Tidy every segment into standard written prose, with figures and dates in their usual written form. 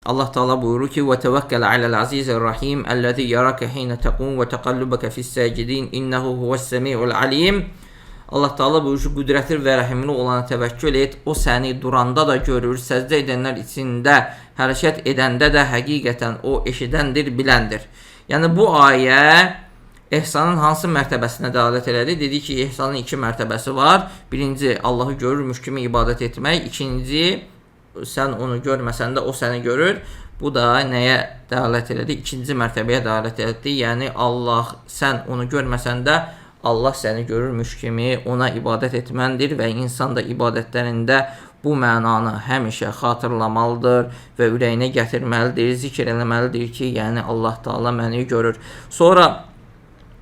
Allah Teala buyurur ki: "Və təvəkkəl aləl azizir rahim ellezî yaraka hina taqum və təqallubaka fis-sacidin innehu huves-semiul alim." Allah Teala buyurur ki, qüdrətli və rəhimli olana təvəkkül et. O səni duranda da görür, səcdə edənlər içində hərəkət edəndə də həqiqətən o eşidəndir, biləndir. Yəni bu ayə ehsanın hansı mərtəbəsinə dəlalət elədi? Dedi ki, ehsanın iki mərtəbəsi var. Birinci, Allahı görürmüş kimi ibadət etmək. İkinci, sən onu görməsən də o səni görür. Bu da nəyə dəlalət elədi? İkinci mərtəbəyə dəlalət elədi. Yəni Allah sən onu görməsən də Allah səni görürmüş kimi ona ibadət etməndir və insan da ibadətlərində bu mənanı həmişə xatırlamalıdır və ürəyinə gətirməlidir, zikr eləməlidir ki, yəni Allah Taala məni görür. Sonra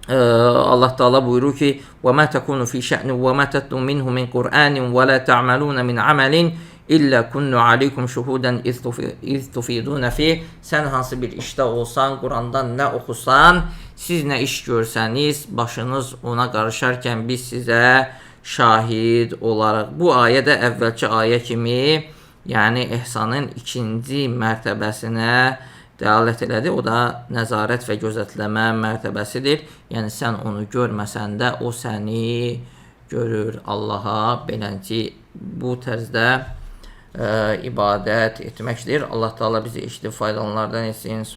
Allah Taala buyurur ki: "Və ma takunu fi şə'n və ma tatlu minhu min Qur'anin və la ta'malun min amalin illə kunnu aleykum şuhudan iz tufidun fi." Sən hansı bir işdə olsan, Qurandan nə oxusan, siz nə iş görsəniz, başınız ona qarışarkən biz sizə şahid olaraq. Bu ayə də əvvəlki ayə kimi, yəni ehsanın ikinci mərtəbəsinə dəlalət elədi. O da nəzarət və gözətləmə mərtəbəsidir. Yəni sən onu görməsən də o səni görür. Allaha beləncə bu tərzdə ibadət etməkdir. Allah Taala bizi eşidib faydalananlardan etsin.